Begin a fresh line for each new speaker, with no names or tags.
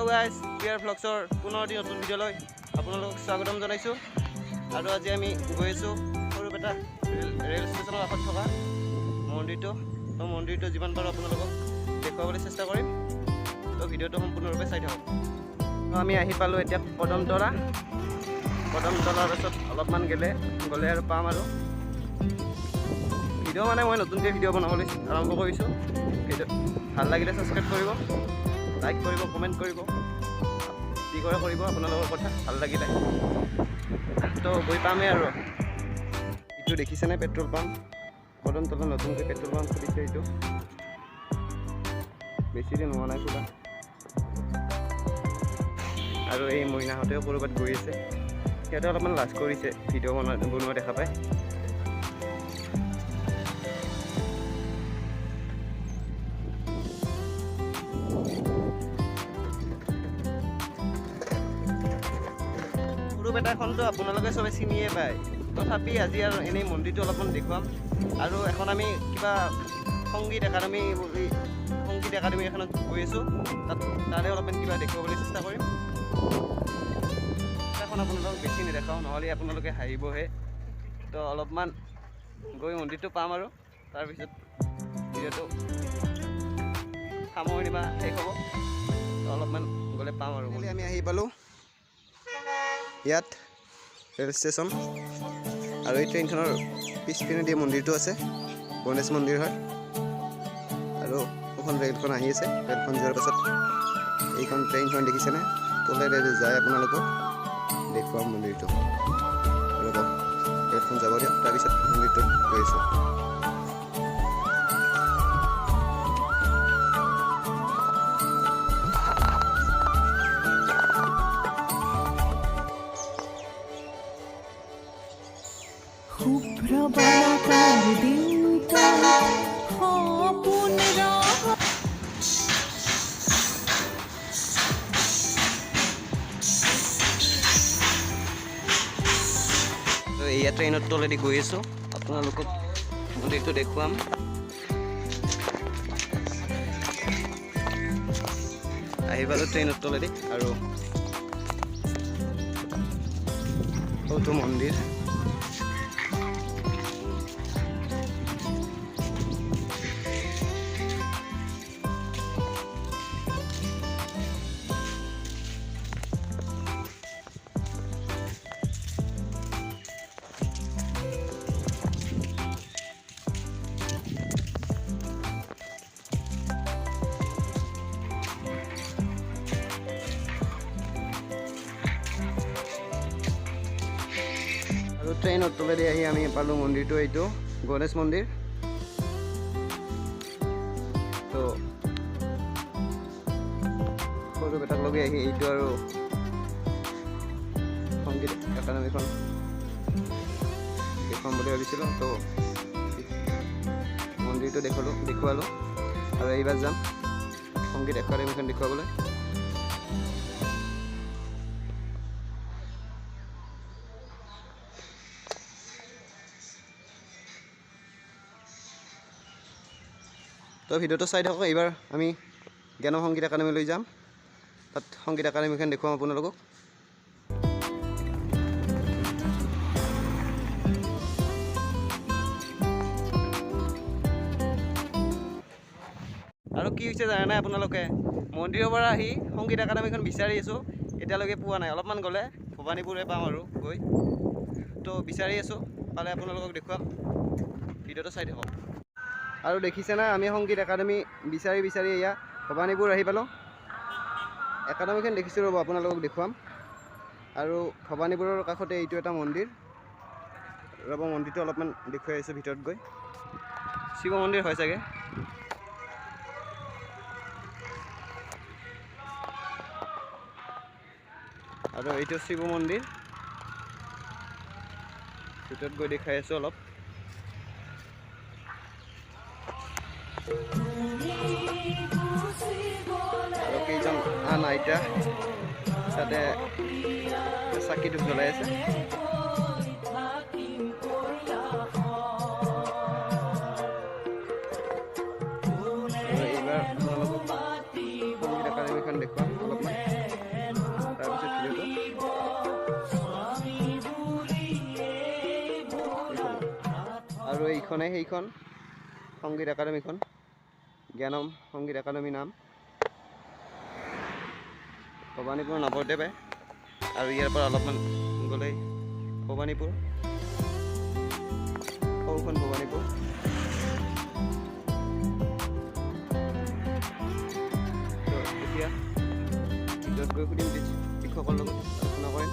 Hello' guys, Pyar ভ্লগছৰ পুনৰ এটি নতুন ভিডিঅ'লৈ আপোনালোকক স্বাগতম জনাইছোঁ। আৰু আজি আমি গৈ আছোঁ সৰুপেটা ৰেল ষ্টেচনৰ কাষত থকা মন্দিৰটো। তো মন্দিৰটো যিমান পাৰোঁ আপোনালোকক দেখুৱাবলৈ চেষ্টা কৰিম, তো ভিডিঅ'টো সম্পূৰ্ণৰূপে চাই থাকক। তো আমি আহি পালোঁ এতিয়া কদমতলা। কদমতলাৰ পাছত অলপমান গ'লে আৰু পাম। আৰু ভিডিঅ' মানে মই নতুনকৈ ভিডিঅ' বনাবলৈ আৰম্ভ কৰিছোঁ। ভিডিঅ' ভাল লাগিলে ছাবস্ক্ৰাইব কৰিব, লাইক কৰিব, কমেণ্ট কৰিব, যি কৰে কৰিব, আপোনালোকৰ কথা। ভাল লাগিলে তো গৈ পামেই। আৰু এইটো দেখিছেনে পেট্ৰল পাম্প? কদমতলাত নতুনকৈ পেট্ৰল পাম্প খুলিছে। এইটো বেছি দিন হোৱা নাই খোলা। আৰু এই মইনাহঁতেও ক'ৰবাত গৈ আছে। সিহঁতে অলপমান লাজ কৰিছে ভিডিঅ' বনোৱা দেখা পায়। সৰুপেটাখনতো আপোনালোকে চবে চিনিয়ে পায়, তথাপি আজি আৰু এনেই মন্দিৰটো অলপমান দেখুৱাম। আৰু এখন আমি কিবা সংগীত একাডেমি বুলি, সংগীত একাডেমি এখনত গৈ আছোঁ। তাত তাৰে অলপমান কিবা দেখুৱাবলৈ চেষ্টা কৰিম। এখন আপোনালোকক বেছি নেদেখাওঁ, নহ'লে আপোনালোকে হাঁহিবহে। তো অলপমান গৈ মন্দিৰটো পাম আৰু তাৰপিছত ভিডিঅ'টো সামৰণি বা শেষ হ'ব। তো অলপমান গ'লে পাম আৰু। আমি আহি পালোঁ ইয়াত ৰেল ষ্টেচন। আৰু এই ট্ৰেইনখনৰ পিছপিনেদি মন্দিৰটো আছে, গণেশ মন্দিৰ হয়। আৰু এখন ৰেলখন আহি আছে। ৰেলখন যোৱাৰ পাছত এইখন ট্ৰেইনখন দেখিছেনে, তলেৰে যায়। আপোনালোকক দেখুৱাম মন্দিৰটো। ৰ'ব, ৰেলখন যাব দিয়ক, তাৰপিছত মন্দিৰটোত গৈ আছোঁ।
শুভ্ৰ বলাকাৰ দেউতাৰ সপোন ৰহ।
তো এয়া ট্ৰেইনৰ তলেদি গৈ আছোঁ, আপোনালোকক মন্দিৰটো দেখুৱাম। আহি পালোঁ ট্ৰেইনৰ তলেদি। আৰু সৌটো মন্দিৰ। আৰু ট্ৰেইনৰ তলেদি আহি আমি পালোঁ মন্দিৰটো, এইটো গণেশ মন্দিৰ। তো সৰুপেটাক লগে আহি এইটো আৰু সংগীত একাডেমীখন দেখুৱাম বুলি ভাবিছিলোঁ। তো মন্দিৰটো দেখুৱালোঁ আৰু এইবাৰ যাম সংগীত একাডেমীখন দেখুৱাবলৈ। তো ভিডিঅ'টো চাই থাকক। এইবাৰ আমি জ্ঞান সংগীত একাডেমীলৈ যাম, তাত সংগীত একাডেমীখন দেখুৱাম আপোনালোকক। আৰু কি হৈছে জানে নাই আপোনালোকে? মন্দিৰৰ পৰা আহি সংগীত একাডেমীখন বিচাৰি আছোঁ, এতিয়ালৈকে পোৱা নাই। অলপমান গ'লে ভৱানীপুৰে পাম আৰু গৈ। তো বিচাৰি আছোঁ, পালে আপোনালোকক দেখুৱাম। ভিডিঅ'টো চাই থাকক। আৰু দেখিছেনে, আমি সংগীত একাডেমী বিচাৰি বিচাৰি এয়া ভৱানীপুৰ আহি পালোঁ। একাডেমীখন দেখিছোঁ, ৰ'ব আপোনালোকক দেখুৱাম। আৰু ভৱানীপুৰৰ কাষতে এইটো এটা মন্দিৰ। ৰ'ব, মন্দিৰটো অলপমান দেখুৱাই আছোঁ ভিতৰত গৈ। শিৱ মন্দিৰ হয় চাগে। আৰু এইটো শিৱ মন্দিৰ, ভিতৰত গৈ দেখাই আছোঁ অলপ। আৰু কেইজন আন আইতা তাতে চাকি ধূপ জ্বলাই আছে। আৰু এইবাৰ আপোনালোকক সংগীত একাডেমীখন দেখুৱাম অলপমান। এইখনে সেইখন সংগীত একাডেমীখন, জ্ঞানম সংগীত একাডেমী নাম। ভৱানীপুৰ নৱদ্বীপে আৰু ইয়াৰ পৰা অলপমান গ'লেই ভৱানীপুৰ, সৰুখন ভৱানীপুৰ। তো এতিয়া ভিতৰত গৈ সুধিম, শিক্ষকৰ লগত আলোচনা কৰিম।